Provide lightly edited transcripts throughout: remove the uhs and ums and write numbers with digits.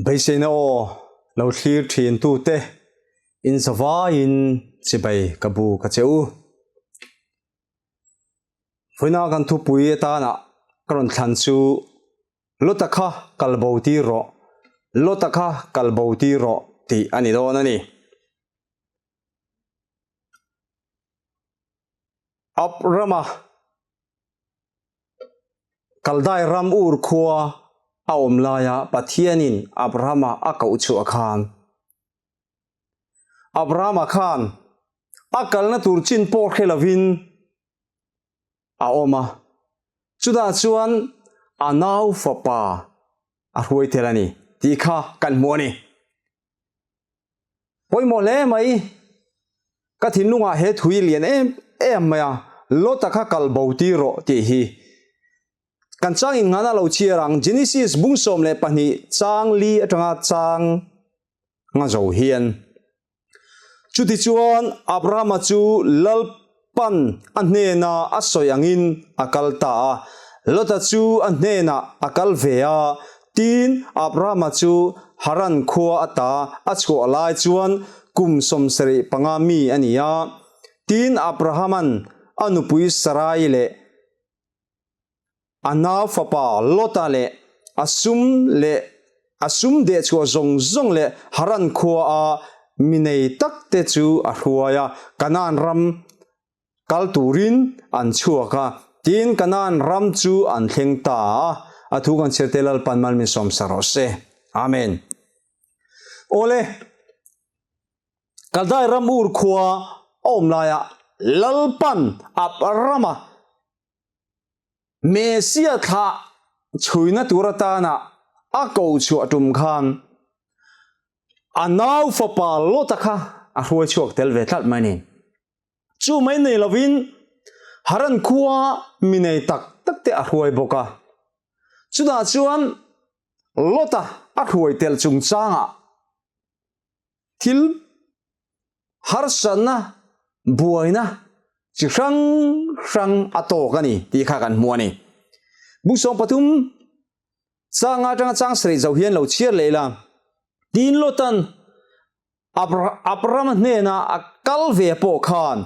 Beiseina aw lo thlir thin tute in zavaiin chibai ka bu ka che u. Vawiina kan thupui atana ka rawn thlan chu Lota kha kal bo tir rawh, Lota kha kal bo tir rawh tih a ni dawn a ni. Abrama Kaldai ram Ur khua a awm laia Pathianin Abrahama a koh chhuah khan, Abrahama khan a kalna tur chin pawh hre lovin a awm a, chutah chuan a nau fapa a hruai tel a ni tih kha kan hmu a ni. Pawimawh hle mai, ka thinlungah he thui lian em em mai a, Lota kha kal bo tir rawh tih hi. Kan chang inngana lo chhiar ang, Genesis bung 12 chang li atanga chang nga zo hian. Chutichuan Abrahama chu Lalpan a hnena a sawi angin a kal ta a, Lota chu a hnenah a kal ve a, Tin, Abrahama chu Haran khua ata a chhuah lai chuan kum 75 mi a ni a. Tin, Abrahama'n a nupui Sarai leh a nau fapa Lota leh a sum leh a sum dehchhuah zawng zawng leh Haran khua a mi nei takte chu a hruai a, Kanaan ram Kal turin an chhuak a, tin Kanaan ram chu an thleng ta a, a thu kan chhiar te Lalpan mal min sawm sa rawh se. Amen. Awle, Kaldai ram Ur khua a awm laiah Lalpan Abrama Mesia thlah chhuina tur atana a ko chhuah tum khan a nau fapa Lota kha a hruai chhuak tel ve tlat mai ni. Chu mai nei lovin Haran khua mi nei tak tak te a hruai bawk a. Chutah chuan Lota a hruai tel chungchangah thil harsatna, buaina chi hrang hrang a tawk a ni tih kha kan hmu a ni. Bung 13 changa atanga chang sarih zo hian lo chhiar leh ila, Tin Lotan Abrahama hnena a kal ve pawh khan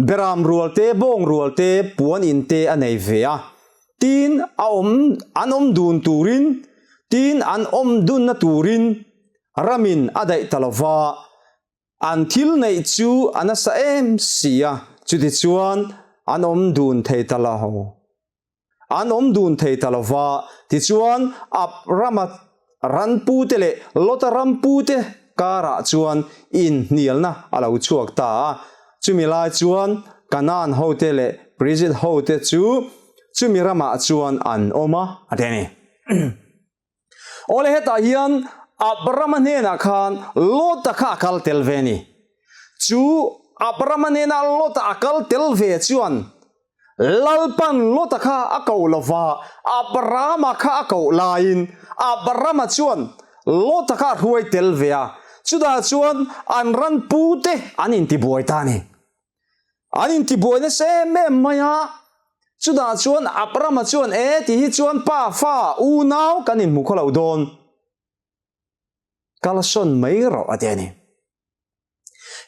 beram rual te, bawng rual te, puan in te a nei ve a. Tin, a awm, an awm dun turin, tin, an awm dunna turin ramin a daih ta lo va, an thil neih chu a nasa em si a, chutichuan an awm dun thei ta lo. An awm dun thei ta lo va, tichuan Abrama ranpute leh Lota rampute karah chuan inhnialna a lo chhuak ta a. Chumi lai chuan Kanaan hote leh Perizit hote chu chumi ramah chuan an awm a, a ti a ni. Awle hetah hian Abrama hnenah khan Lota kha a kal tel ve a ni. Chu Abrama hnena Lota a kal tel ve chuan Lalpan Lota kha a koh lo va, Abrahama kha a koh laiin Abrahama chuan Lota kha a hruai tel ve a, chutah chuan an ran pute an intibuai ta a ni. An intibuai nasa em em mai a, chutah chuan Abrahama chuan, E, ti hi chuan pa, fa, unau kan inhmu khaw lo dawn, kalsawn mai rawh a ti a ni.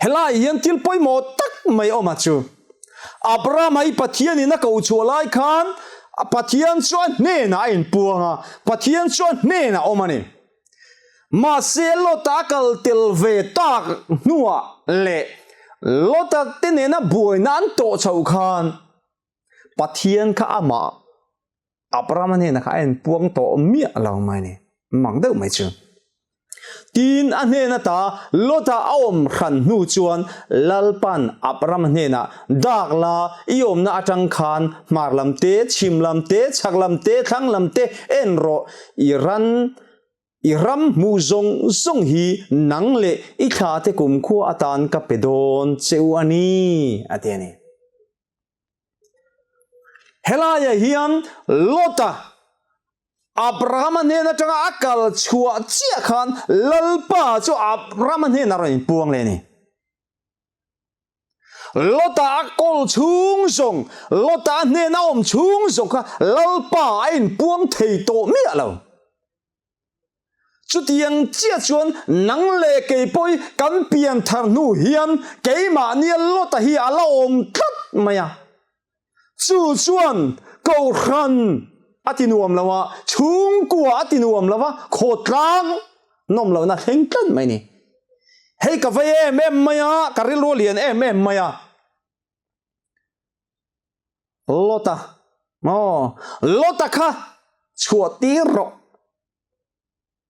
Helai hian thil pawimawh tak mai awm a chu, Abrahama hi Pathianin a koh chhuah lai khan Pathian chu a hnenah a inpuang a, Pathian chu a hnenah awm a ni. Mahse Lota a kal tel ve tak hnuah leh Lota te nena buaina an tawh chhoh khan Pathian kha amah Abrahama hnenah kha a inpuang tawh miah lo mai a ni. Mak deuh mai chu. Tin, a hnen ata Lota a awm hran hnu chuan Lalpan Abrahama hnenah, Dak la, i awmna atang khan hmar lam te, chhim lam te, chhak lam te, thlang lam te en rawh, i ran I ram hmuh zawng zawng hi nang leh i thlate kumkhua atan ka pe dawn che u a ni, a ti a ni. Helaiah hian Lota Abrahama hnen atanga a kal chhuah chiah khan Lalpa chu Abrahama hnenah rawn inpuang leh a ni. Lota a kawl chhung zawng, Lota a hnena awm chhung zawng kha Lalpa a inpuang thei tawh miah lo. Chutiang chiah chuan nang leh kei pawh hi kan pian thar hnu hian keimahnia Lota hi a la awm tlat mai a. Chu chuan Kohhran a ti nuam lo a, chhungkua a ti nuam lo a, khawtlang nawm lohna thleng tlat mai a ni. Hei ka vei em em mai a, ka rilru a lian em em mai a. Lota, aw, Lota kha chhuah tir rawh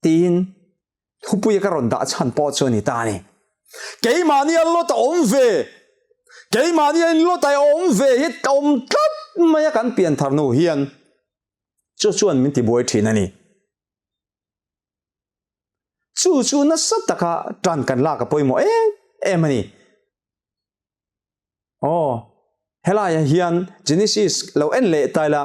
tiin thupuia ka rawn dah chhan pawh chu a ni ta a ni. Keimahnia Lota awm ve, keimahnia in Lota awm ve hi awm tlat mai a kan pianthar hnu hian chu chuan min tibuai thin a ni. Chu chu nasa taka tan kan lak a pawimawh em em a ni. Aw, helaiah hian Genesis lo en leh ta ila,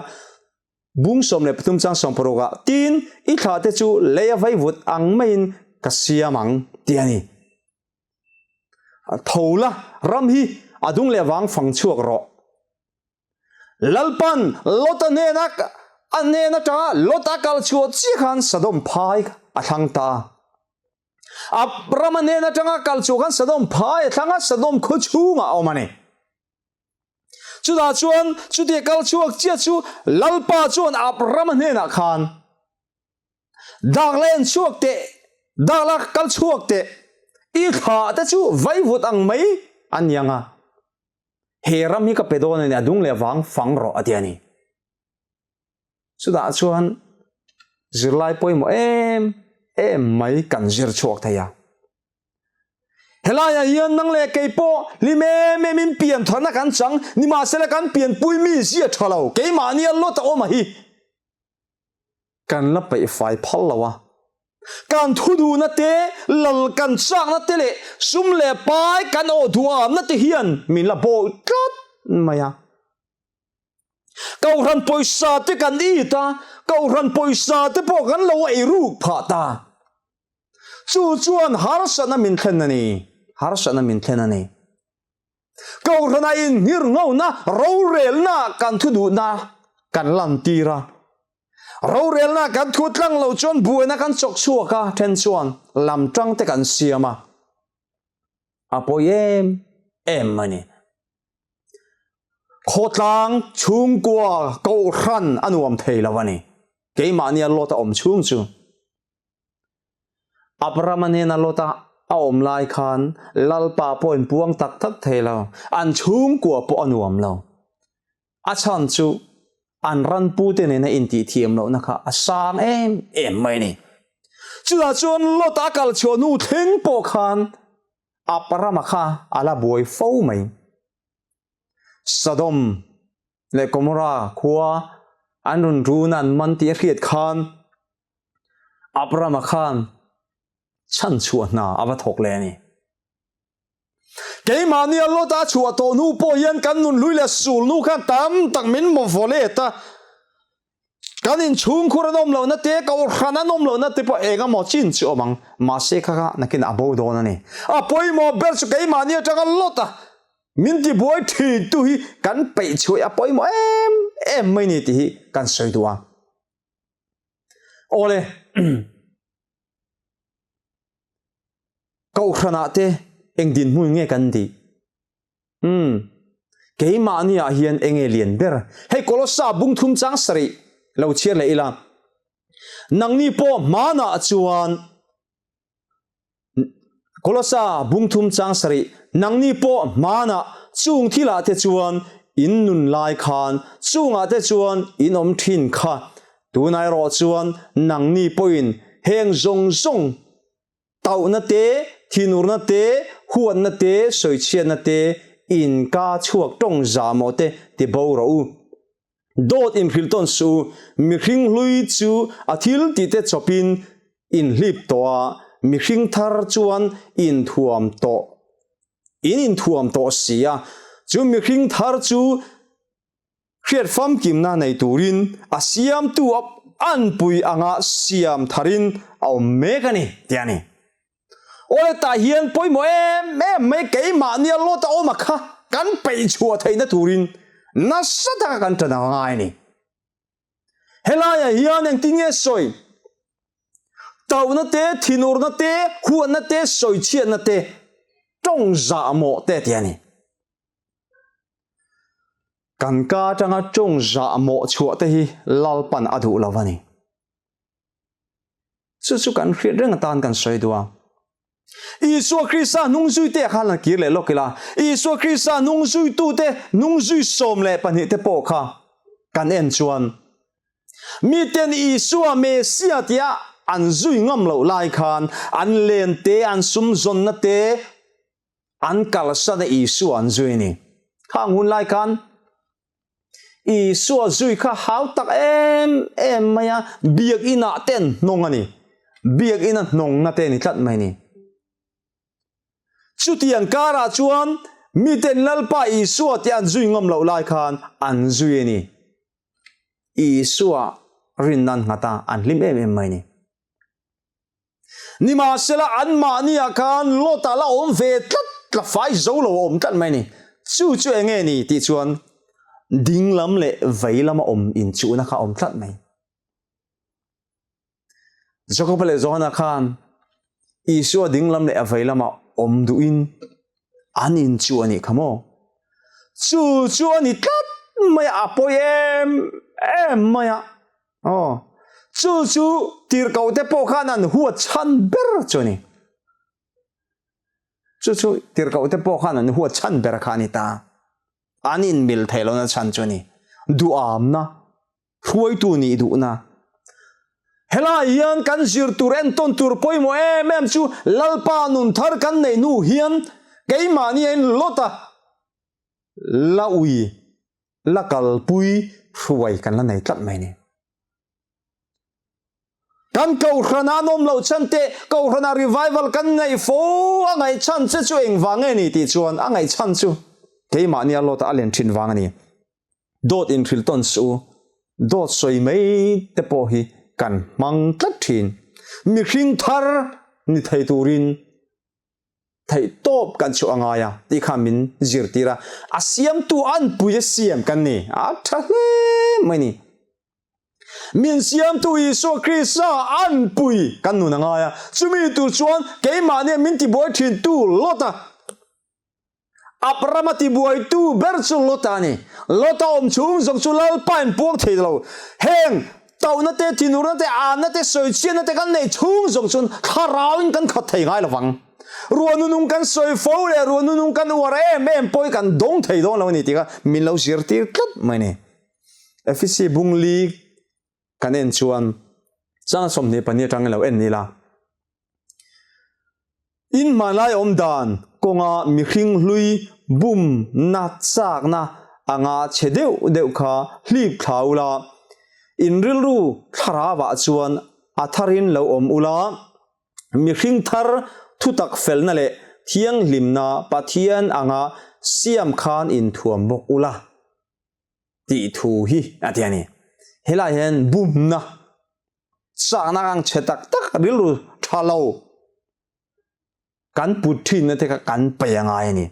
bung 13 chang 16 ah, Tin, i thlahte chu lei a vaivut ang maiin ka siam ang, tih a ni. Tho la, ram hi a dung leh vang fang chhuak rawh. Lalpan Lota hnena a hnen atanga Lota kal chhuah chiah khan Sodom phai a thlang ta a. Abrama hnen atanga kal chhuah khan Sodom phai a thlang a, Sodom khaw chhungah a awm a ni. Chutah chuan chutia kal chhuak chiah chu Lalpa chuan Abrama hnenah khan Dak la en chhuak teh, dak la kal chhuak teh, i thlah te chu vaivut ang mai a ni ang a. He ram hi ka pe dawn a ni, a dung leh vang fang rawh a ti a ni. Chutah chuan zirlai pawimawh em em mai kan zir chhuak thei a. Helaiah hian nang leh kei pawh hlim em em in pian tharna kan chang, nimahsela kan pianpui mi zia tha lo, keimahnia lawt a awm a hi. Kan la peih fai phal lo a. Kan thuduhna te, lal kan chakna te leh sum leh pai kan awh duamna te hian min la bawi tlat mai a. Kohhran pawisa te kan it a, kohhran pawisa te pawh kan lo ei ruk phah ta. Chu chuan harsatna min thlen a ni, harsatna min thlen a ni. Kohhrana inhngir ngona rorelna kan thu duhna kan lantir a. Rorelna kan thu tlang lo chuan buaina kan chawk chhuak a, then chuan lam tang te kan siam a. A pawi em em a ni. Khawtlang chhungkua kohhran a nuam thei lo a ni. Keimahnia Lot a awm chhung chu. Abrahama hnena Lota a awm lai khan Lalpa pawh in puang tak tak thei lo, an chhungkua pawh a nuam lo. A chhan chu an ranpute nena intihthiam lohna kha a sang em em mai a ni. Chutah chuan Lota a kal chhuah hnu thleng pawh khan Abrahama kha a la buai fo mai. Sodom leh Gomorrah khua an rawn run a, an man tih a hriat khan Abrahama khan chhan chhuah hna a va thawk leh a ni. Keimahnia Lota a chhuah tawh hnu pawh hian kan nun hlui leh sul hnu khan tam tak min maw vaw let a. Kan inchhungkhur an awm lohna te, kohhran an awm lohna te pawh eng emaw chin chu awm ang. Mahse kha kha nakin a bo dawn a ni. A pawimawh ber chu keimahni atanga Lota min tibuai thintu hi kan peih chhuah a pawimawh em em mai ni tih hi kan sawi duh a. Awle, Kohhranah te eng dinhmun nge kan tih? Umm, keimahni ah hian enge lian ber? Hei Kolossa bung thum chang sarih lo chhiar leh ila. Nangni pawh hmanah chuan Kolossa bung thum chang sarih, nangni pawh hmanah chung thilah te chuan in nun lai khan chungah te chuan in awm thin kha. Tunah erawh chuan nangni pawhin heng zawng zawng Tauhna te, thinurna te, huatna te, sawichhiatna te, inka chhuak tawng zahmawh te ti bo rawh u. Dawt inhrilh tawn suh u, mihring hlui chu a thil tih te chawpin inhlip tawh a, mihring thar chuan inthuam tawh in inthuam tawh si a, chu mihring thar chu Hriat famkimna nei turin a siamtu a anpui anga siam tharin a awm mek a ni, tih a ni. Awle tah hian pawimawh em em mai keimahnia Lota awma kha kan peih chhuah theihna turin nasa taka kan ṭan a ngai a ni. Helaiah hian engtin nge sawi? Tauhna te, thinurna te, huatna te, sawichhiatna te, tawng zahmawh te tih a ni. Kan ka atanga tawng zahmawh chhuah te hi Lalpan a duh lo a ni. Chu chu kan hriat reng atan kan sawi duh a. Isua Krista hnungzuite ah khan han kir leh lawk ila, Isua Krista hnungzuitute hnungzui 12 te pawh kha kan en chuan miten Isua Messia tia an zui ngam loh lai khan an len te, an sumzawnna te an kalsan a Isua an zui a ni. Khang hun lai khan Isua zui kha hau tak em em mai a, biakinah te an hnawng a ni. Biakina hnawngna te a ni tlat mai a ni. Chutiang karah chuan miten Lalpa Isua te an zui ngam loh lai khan an zui a ni. Isua rinna an nghat a, an hlim em em mai a ni. Nimahsela anmahniah khan Lota la awm ve tlat tla fai zo lo a awm tlat mai a ni. Chu chu eng nge ni tih chuan ding lam leh vei lama awm inchuhna kha a awm tlat mai. Jakoba leh Johana khan Isua ding lam leh a vei lama awm duhin an inchuh a nih kha maw? Chu chu a ni tlat mai a, a pawi em em mai a. Aw, chu chu tirhkohte pawh khan an huat chhan ber chu a ni. Chu chu tirhkohte pawh khan an huat chhan ber kha a ni ta. An inmil theih lohna chhan chu a ni. Duhamna, hruaitu nih duhna. Helai hian kan zir tur entawn tur pawimawh em em chu Lalpa nun thar kan neih hnu hian keimahni a inlawt a, la ui la kalpui hruai kan la nei tlat mai ni. Kan Kohhrana an awm loh chhan te, Kohhrana revival kan ngaih fo a ngaih chhan che chu engvang nge ni tih chuan a ngaih chhan chu keimahni a lawt a len thin vang a ni. Dawt inhrilh tawn suh u, dawt sawi mai te pawh hi kan hmang tlat thin. Mihring thar ni thei turin theih tawp kan chhuah a ngai a tih kha min zirtir a, a siamtu anpui a siam kan ni a tha hle mai ni. Min siamtu Isua Krista anpui kan nun a ngai a, chumi tur chuan keimahnia min tibuai thintu Lota, Abrahama tibuaitu ber chu Lota a ni. Lota awm chhung zawng chu Lalpa in puang thei lo. Heng tauhna te, thinurna te, anna te, sawichhiatna te kan neih chhung zawng chuan thlarauin kan khat thei ngai lovang. Ruahnunung kan sawi fo leh ruahnunung kan uar em em pawh hi kan dawng thei dawn lo a ni tih kha min lo zirtir tlat mai a ni. Efesi bung li kan en chuan chang 22 atangin lo en ila. In hmanlai awm dan kawnga mihring hlui bumna chakna anga chhe deuh deuh kha hlip thla ula, in rilru thlarauah chuan a tharin lo awm ula, mihring thar thutak felna leh thianghlimna Pathian anga siam khan inthuam bawk ula tih thu hi a ti a ni. Helai hian bumna Chakna ang chhe tak tak rilru tha lo kan put thinna te kha kan pei a ngai a ni.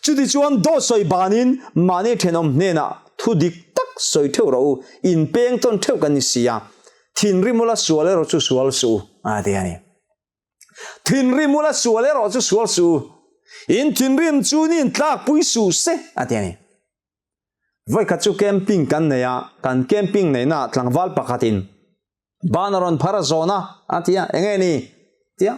Chuti chuan dawt sawi banin mahni thenawm hnenah thu dik tak sawi theuh rawh u, inpeng tawn theuh kan ni si a, thinrim ula sual erawh chu sual suh u a ti a ni. Thinrim ula sual erawh chu sual suh u, in thinrim chu ni intlakpui suh se a ti a ni. Vawikhat chu camping kan nei a, kan camping neihna ah tlangval pakhatin ban a rawn phar a zawn a, a ti a, enge ni? ti a.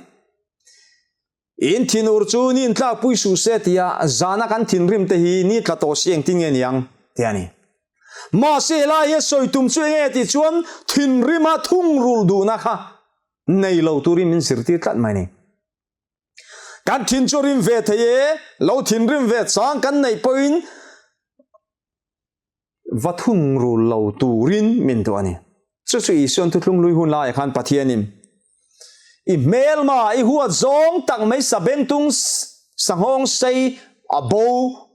In thinur chu ni intlakpui suh se ti a, zana kan thinrim te hi ni tla tawh si engtin nge niang? ti a ni. Mahse helai hi a sawi tum chu enge tih chuan thinrima thungrul duhna kha nei lo turin min zirtir tlat mai a ni. Kan thin chu rim ve thei e, lo thinrim ve chang kan neih pawhin va thungrul lo turin min duh a ni. Chu chu Isuan thuthlung hlui hun laiah khan Pathianin i hmelma i huat zawng tak mai sabengtung sanghawng sei a bo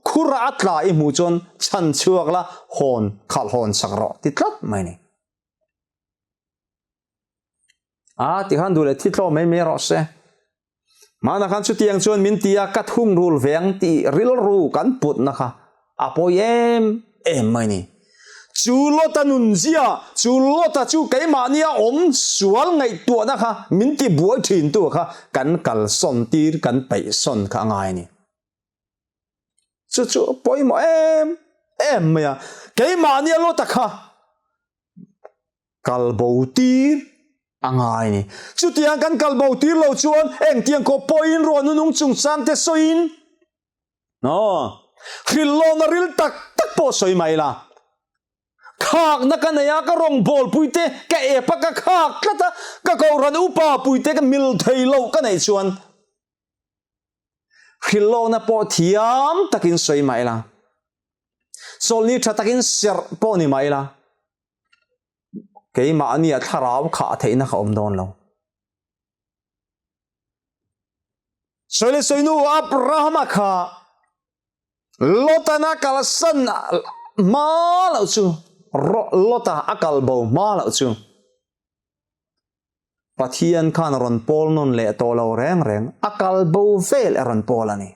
khura a tla i hmuh chuan chhan chhuak la hawn khalh hawn sak rawh ti tlat mai a ni. A ti khan duh leh thi tlawm mai mai rawh se. Hmanah khan chutiang chuan min ti a, ka thungrul ve ang tih rilru kan putna kha a pawi em em mai ni. Chu Lota nunzia, chu Lota chu keimahnia awm sual ngaihtuahna kha min ti buai thintu kha kan kalsawn tir, kan peihsawn kha a ngai a ni. Chu chu pawimawh em em mai a, keimahnia Lota kha kal bo tir a ngai a ni. Chutiang kan kal bo tir lo chuan engtiang khawp pawhin ruah nunung chungchang te sawiin aw hrilhlawna ril tak tak pawh sawi mai la. Khakna ka nei a, ka rawngbawlpui te ka ep a, ka khak tlat a, ka kohhran upa pui te ka mil thei lo ka neih chuan hrilhlawna pawh thiam takin sawi mai la. Chawlhni tha takin serh pawh ni mai la. Keimahnia thlarau khah theihna ka awm dawn lo. Sawi leh sawi nu Abrahama kha Lotana kalsan hma loh chu Lota a kal bo hma loh chu Pathian khan rawn pawl nawn leh tawh lo reng reng a kal bo vel a rawn pawl a ni.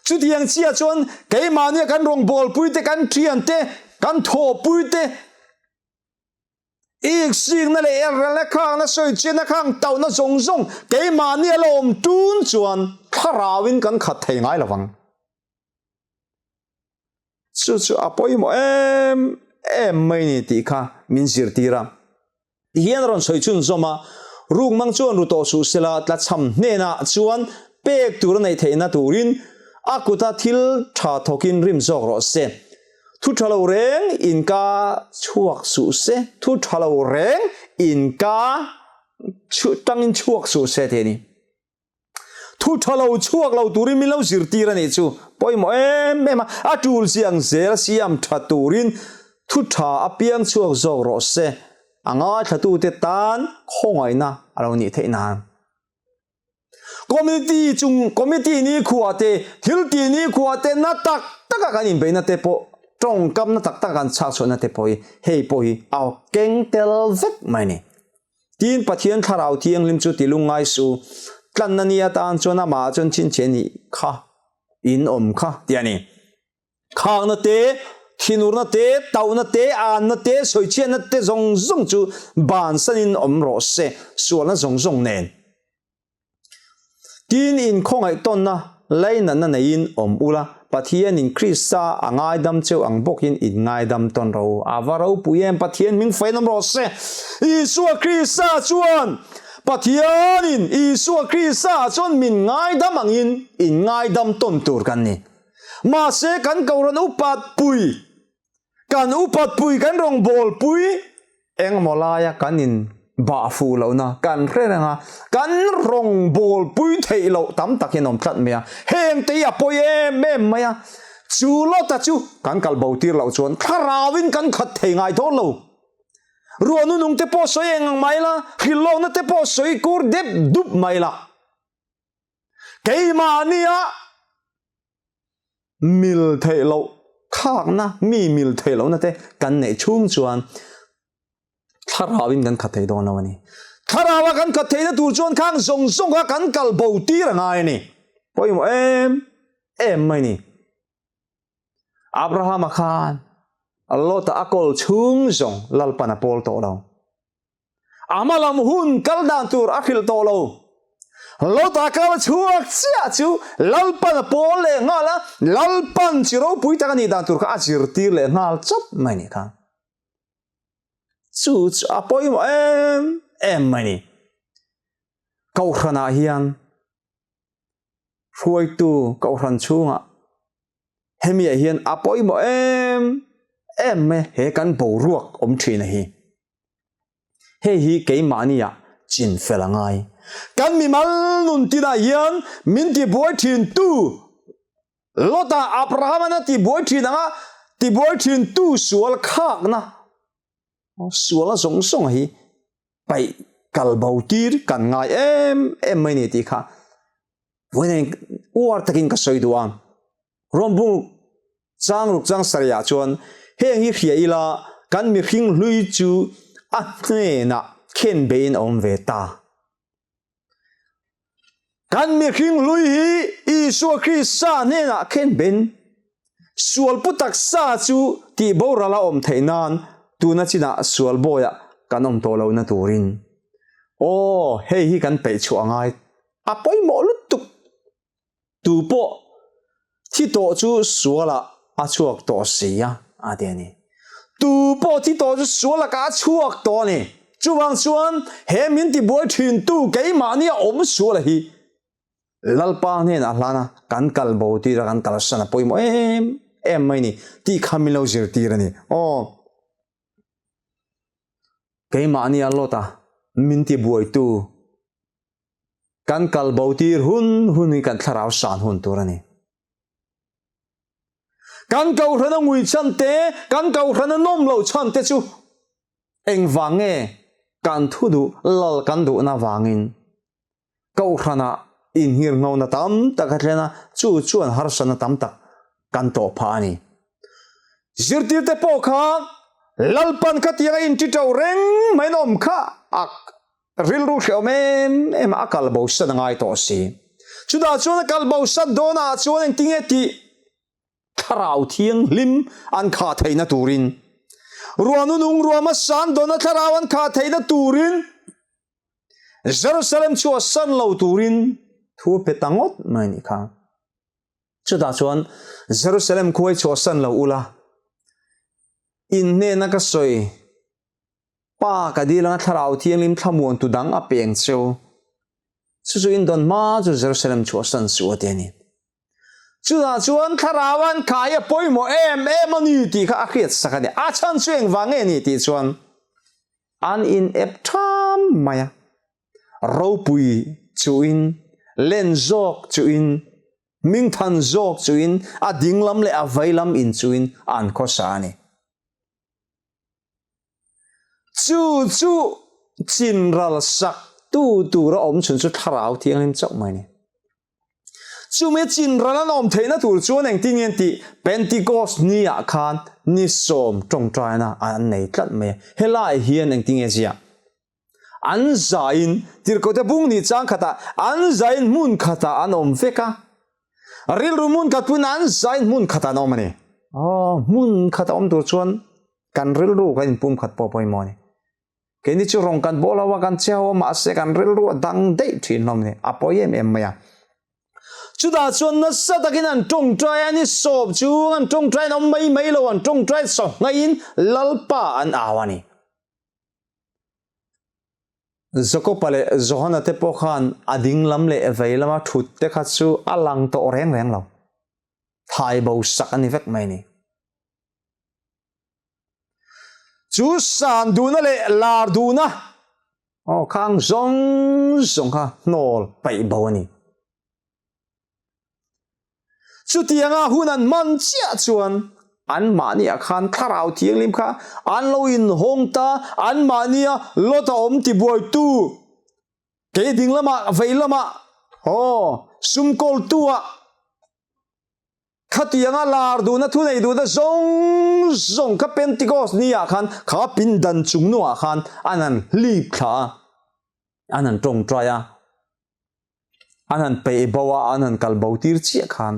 Chutiang chiah chuan keimahnia kan rawngbawlpui te, kan thian te, kan thawhpui te, iksikna leh elrelna khangna, sawichhiatna khang tauhna zawng zawng keimahnia la awm tun chuan thlarauin kan khat thei ngai lo vang. Chu chu a pawimawh em em mai ni tih kha min zirtir a. Tihian a rawn sawi chhunzawm a, Rukmang chuan ru tawh suh sela tlachham hnenah chuan pek tur a neih theihna turin a kuta thil tha thawkin rim zawk rawh se. Thu tha lo reng in ka chhuak suh se, thu tha lo reng in ka tangin chhuak suh se tih a ni. Thu tha lo chhuak lo turin min lo zirtir a nih chu pawimawh em em a, a tul chiang zel siam tha turin thu tha apiang chhuak zawk rawh se, a ngaithlatute tan khawngaihna a lo nih theih nan. Committee chung committee ni khua te, thil tih ni khua te na tak taka kan inbeihna te pawh tawngkam na tak taka kan chhak chhuahna te pawh hi hei pawh hi a keng tel vek mai a ni. Tin, Pathian Thlarau Thianghlim chu ti lungngai su, tlanna ni atan chuan amah chuan chhinchhiah nih kha in awm kha tih a ni. Khakna te, thinurna te, tauhna te, anna te, sawichhiatna te zawng zawng chu bansanin awm rawh se, sualna zawng zawng nen. Tin, inkhawngaih tawnna lainatna neiin awm ula, Pathianin Krista a ngaidam cheu ang bawkin in ngaidam tawn ro. A va ropui em! Pathian hming fain awm rawh se! Isua Krista chuan Pathianin Isua Krista chuan min ngaidam angin in ngaidam tawn tur kan ni. Mahse, kan Kohhran upat pui Kan upat pui, kan rawngbâwl pui engemaw laia kan in bah fuh lohna kan hre reng a, kan rawngbâwl pui theih loh tam tak hian awm tlat mai a. Heng te hi a pawi em em mai a, chu Lota chu kan kal bo tir loh chuan thlarauin kan khat thei ngai dawn lo. Ruah nunung te pawh sawi eng ang mai la, hrilhlawkna te pawh sawi kur dep dup mai la. Keimahnia mil theih loh khakna, mi mil theih lohna te kan neih chhung chuan thlarauin kan khat thei dawn lo a ni. Thlaraua kan khat theihna tur chuan khang zawng zawng kha kan kal bo tir a ngai a ni. Pawimawh em em mai ni. Abrahama khan Lota a kawl chhung zawng Lalpan a pawl tawh lo. A hma lam hun kal dan tur a hrilh tawh lo. Lota kal chhuak chiah chu Lalpan a pawl leh nghal a, Lalpan chi ropui tak a nih dan tur kha a zirtir leh nghal chawp mai nih kha. Chu chu a pawimawh em em mai ni. Kohhranah hian hruaitu kohhran chhungah hemiah hian a pawimawh em em mai he kan boruak awm thin a hi. Hei hi keimahnia chin fel a ngai. Kan mimal nun tinah hian min tibuai thintu Lota Abraham-an a tibuai thin anga tibuai thintu sual khakna sualna zawng zawng hi paih kal bo tir kan ngai em em mai ni tih kha vawiin uar takin ka sawi duh a. Rawngbung chang ruk chang sarihah chuan heng hi hria ila kan mihring hlui chu a hnenah khen beiin a awm ve ta. Kan mihring hlui hi Isua Krista hnenah khen ben. Sual pu taksa chu tih boral a awm theih nan tuna chinah sual bawiah kan awm tawh lohna turin. Aw, hei hi kan peih chhuah a ngai. A pawimawh lutuk. Tu pawh thi tawh chu sualah a chhuak tawh si a, a ti a ni. Tu pawh thi tawh chu sual lakah a chhuak tawh a ni. Chuvang chuan he min tibuai thintu keimahnia awm suala hi Lalpa hnenah hlan a, kan kal bo tir a, kan kalsan a pawimawh em em mai ni tih kha min lo zirtir a ni. Aw, keimahnia Lota min tibuaitu kan kal bo tir hun hun hi kan thlarau san hun tur a ni. Kan kohhrana ngui chhan te, kan kohhrana nawm loh chhan te chu engvang nge kan thu duh lal kan duhna vangin Kohhranah inhirnghona tam tak a thlen a, chu chuan harsatna tam tak kan tawh phah a ni. Zirtirte pawh kha Lalpan khatianga inṭiṭo reng mai an awm kha a rilru hrehawm em em a, a kal bosan a ngai tawh si. Chutah chuan a kal bosan dawnah chuan engtinge tih Thlarau Thianghlim an khah theihna turin, Ruahnu nung ruahma san dawna Thlarau an khah theihna turin, Jerusalem chu a san lo turin thu a pe ta ngawt mai nih kha. Chutah chuan Jerusalem khua hi chhuahsan lo ula, in hnena ka sawi Pa ka dil anga Thlarau Thianghlim thlamuantu dang a peng cheu. Chu chu in dawn hma chu Jerusalem chhuahsan suh a ti a ni. Chutah chuan Thlarau an khai a pawimawh em em a ni tih kha a hriat sak a ni. A chhan chu engvang nge ni tih chuan An in ep tham mai a, ropui chuhin, len zawk chuhin, hmingthan zawk chuhin, a dinglam leh a veilam in chuhin an khawsa a ni. Chu chu chinral sak tu tura awm chhun chu Thlarau Thianghlim chauh mai a ni. Chumi chinral an awm theihna tur chuan engtin nge an tih? Pentecost ni ah khan ni sawm tawngtaina an nei tlat mai a. Helai hian engtin nge ziah? An zaiin, tirhkohte bung nih chang khatah an zaiin hmun khatah an awm vek a. Rilru hmun khat pawhin an zaiin hmun khatah an awm a ni. Aw, hmun khata awm tur chuan kan rilru kan inpumkhat pawh pawimawh a ni. Keini chu rawng kan bawl ho a, kan che ho a, mahse kan rilru a dang daih thin hlawm ni, a pawi em em mai a. Chutah chuan nasa takin an tawngtai a, ni sawp chung an tawngtai an awm mai mai lo, an tawngtai sawhngaiin Lalpa an au a ni. Jakoba leh Johana te pawh khan a ding lam leh vei lama thut te kha chu a lang tawh reng reng lo, thai bo sak a ni vek mai a ni. Chu san duhna leh lar duhna aw khang zawng zawng kha hnawl paih bo a ni. Chutianga hun an hman chiah chuan anmahniah khan Thlarau Thianghlim kha an lo inhawng ta, anmahnia Lota awm tibuaitu kei ding lamah vei lamah aw sum kawltu-ah Khatianga lar duhna thu nei duhna zawng zawng kha Pentecost ni ah khan kha pindan chung nuah khan an han hlip thla a, an han tawngtai a, an han peih bo a, an han kal bo tir chiah khan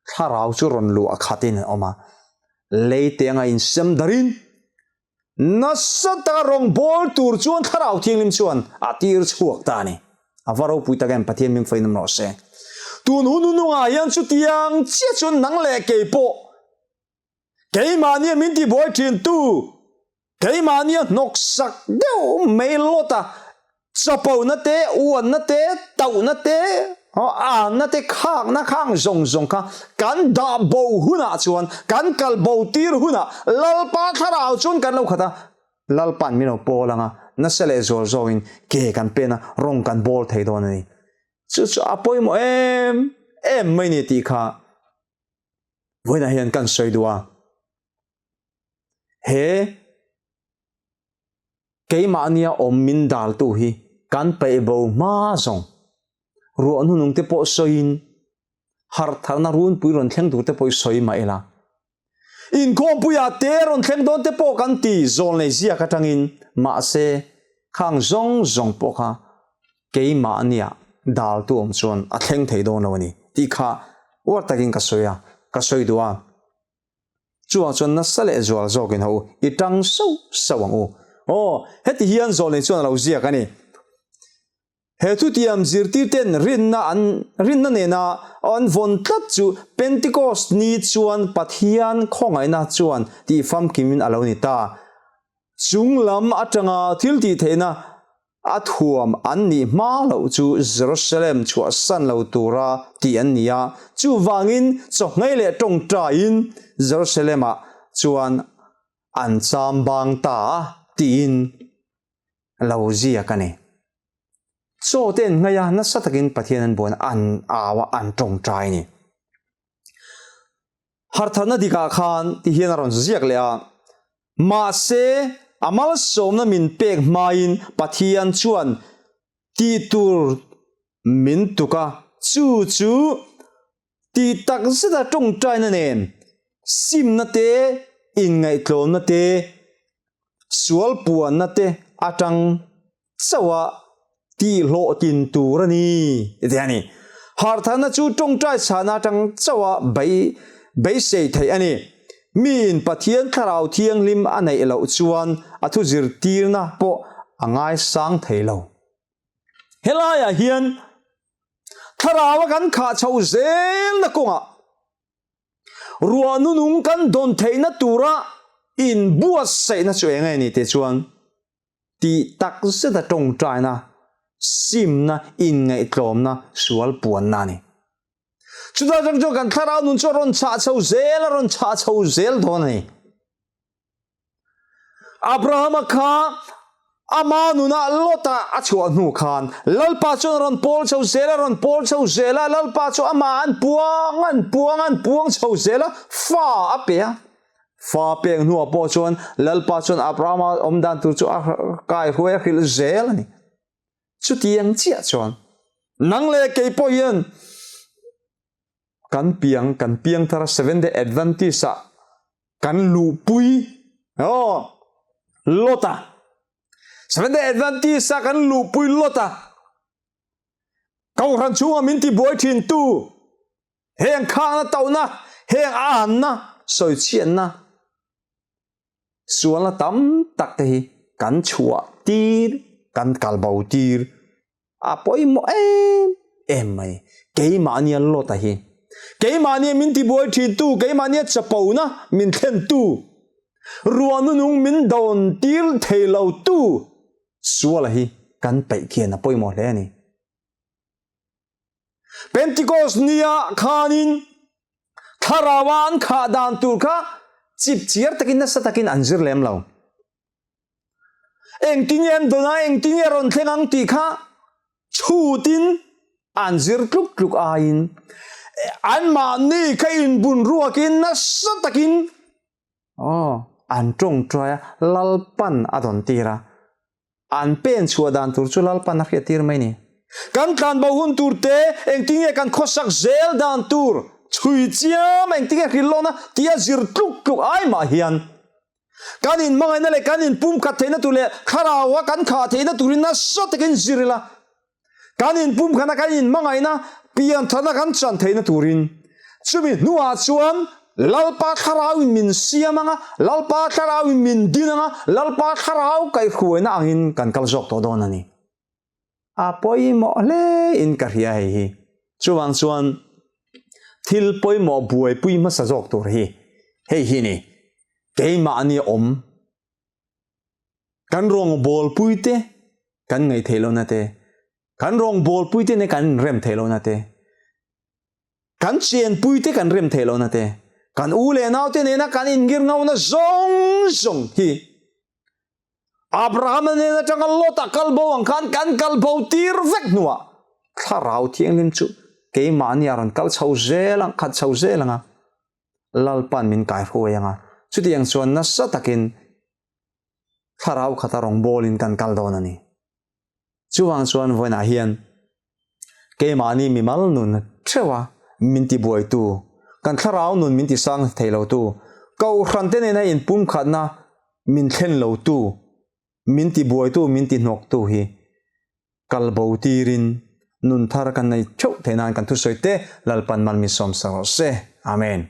thlarau chu rawn luah khatin an awm a, lei te anga insem darin Nasa taka rawngbâwl tûr chuan Thlarau Thianghlim chuan a tîr chhuak ta a ni. A va ropui tak em, Pathian hming fainawm rawh se. Tûn hun hunungah hian chutiang chiah chuan nang leh kei pawh, keimahnia min tibuai ṭhîntu, keimahnia hnawksak deuh mai lawta Chapona te, uanna te, tauhna te, anna te, khakna khang zawng zawng kha kan dah bo hunah chuan, kan kal bo tir hunah Lalpa thlarau chuan kan lo khat a, Lalpa'n min lo pawl ang a, nasa leh zual zawngin ke kan pen a, rawng kan bawl thei dawn a ni. Chu chu a pawimawh em em mai ni tih kha vawiinah hian kan sawi duh a. He. Keimahnia awm min daltu hi kan peih bo hma zawng. Ruah hnunung te pawh sawiin harh tharna runpui rawn thleng tur te pawh i sawi mah ila. Inkhawmpuiah te rawn thleng dawn te pawh kan ti zawl nei ziak atangin mahse khang zawng zawng pawh kha keimahnia daltu awm chuan a thleng thei dawn lo a ni tih kha uar takin ka sawi a, ka sawi duh a. Chuvang chuan nasa leh zual zawkin ho i tang sauh sauh ang u. Aw, heti hian zawlnei chuan a lo ziak a ni. He thutiam zirtirten rinna an rinna nena an vawn tlat chu Pentecost ni chuan Pathian khawngaihna chuan tih famkimin a lo ni ta. Chung lam atanga thil tih theihna a thuam an nih hma loh chu Jerusalem chhuahsan lo tura tih an ni a, chuvangin chawhngei leh tawngtaiin Jerusalem-ah chuan an cham bang ta a tiin lo ziak a ni. Chaw te an ngaih a, nasa takin Pathian an buan an au a, an tawngtai a ni. Hartharna dikah khan ti hian a rawn ziak leh a, Mahse, a malsawmna min pek hmain Pathian chuan tih tur min tuk a, chu chu tih tak zeta tawngtaina nen simna te, inngaihtlawmna te, sual puanna te atang chauh a tih hlawhtlin tur a ni ti a ni. Harhtharna chu tawngtai chhahna atang chauh a beisei theih a ni. Miin Pathian Thlarau Thianghlim a neih loh chuan a thu zirtirna pawh a ngaisang thei lo. Helaiah hian Thlarau a kan khah chho zelna kawngah ruah nunung kan dawn theihna tura inbuatsaihna chu eng nge ni tih chuan Tih tak zeta tawngtaina, simna, inngaihtlawmna, sual puanna a ni. Chutah atang chuan kan thlarau nun chu a rawn chhah chho zel, a rawn chhah chho zel dawn a ni. Abrahama kha ama nunah Lota a chhuah hnu khan Lalpa chuan a rawn pawl chho zel, a rawn pawl chho zel a, Lalpa chu amah an puang, an puang, an puang chho zel a, fa a pe a. Fa pek hnuah pawh chuan Lalpa chuan Abrahama awm dan tur chu a kai hruai a hrilh zel a ni. Chutiang chiah chuan nang leh kei pawh hian kan piang kan piang thar a Seventh Day Adventist ah kan luhpui aw Lot a Seventh Day Adventist ah kan luhpui Lot a Kohhran chhunga min tibuai thin tu Heng khangna tohna, heng a anna, sawichhiatna, sualna tam tak te hi kan chhuah tir, kan kal bo tir a pawimawh em em mai. Keimahnia Lota hi, keimahnia min tibuai thintu, keimahnia chapona min thlentu, ruah nunung min dawn tir thei lotu suala hi kan peih khian a pawimawh hle a ni. Pentecost nia khanin thlaraua an khah dan tur kha chip chiar takin nasa takin an zir lem lo. Engtin nge an dawn a, engtin nge rawn thleng ang tih kha chhutin an zir tluk tluk aiin anmahni kha inbun ruakin nasa takin aw an tawngtai a, Lalpan a dawn tir a. An pen chhuah dan tur chu Lalpan a hriat tir mai ni. Kan tlanbo hun tur te, engtin nge kan khawsak zel dan tur chhui chiam, engtin nge hrilh lawna tia zir tluk tluk ai mah hian kan inhmangaihna leh kan inpumkhat theihna tur leh thlaraua kan khah theihna turin nasa takin zir ila, kan inpumkhatna kan inhmangaihna piantharna kan chan theihna turin chumi hnuah chuan Lalpa thlarauin min siam anga, Lalpa thlarauin min din anga, Lalpa thlarau kaihhruaina angin kan kal zawk tawh dawn a ni. A pawimawh hle in ka hria hei hi. Chuvang chuan thil pawimawh buaipui hmasa zawk tur hi hei hi ni. Keimahni awm Kan rawngbawlpui te kan ngaih theih lohna te, kan rawngbawlpui te nen kan inrem theih lohna te, kan chenpui te kan rem theih lohna te, kan u leh nau te nena kan inngir ngona zawng zawng hi Abrahama nen atanga Lota kal bo ang khan kan kal bo tir vek hnuah Thlarau Thianghlim chu keimahni a rawn kal chho zel ang, khat chho zel ang a. Lalpan min kaihruai ang a, chutiang chuan nasa takin thlarau khata rawngbawlin kan kal dawn a ni. Chuvang chuan vawiinah hian keimahni mimal nun theuha min tibuaitu, kan thlarau nun min tisang thei lotu, kohhrante nena inpumkhatna min thlen lotu, min tibuaitu, min tihnawktu hi Kal bo tirin nun thar kan nei theuh theih nan kan thusawi te Lalpan mal min sawm sak rawh se. Amen.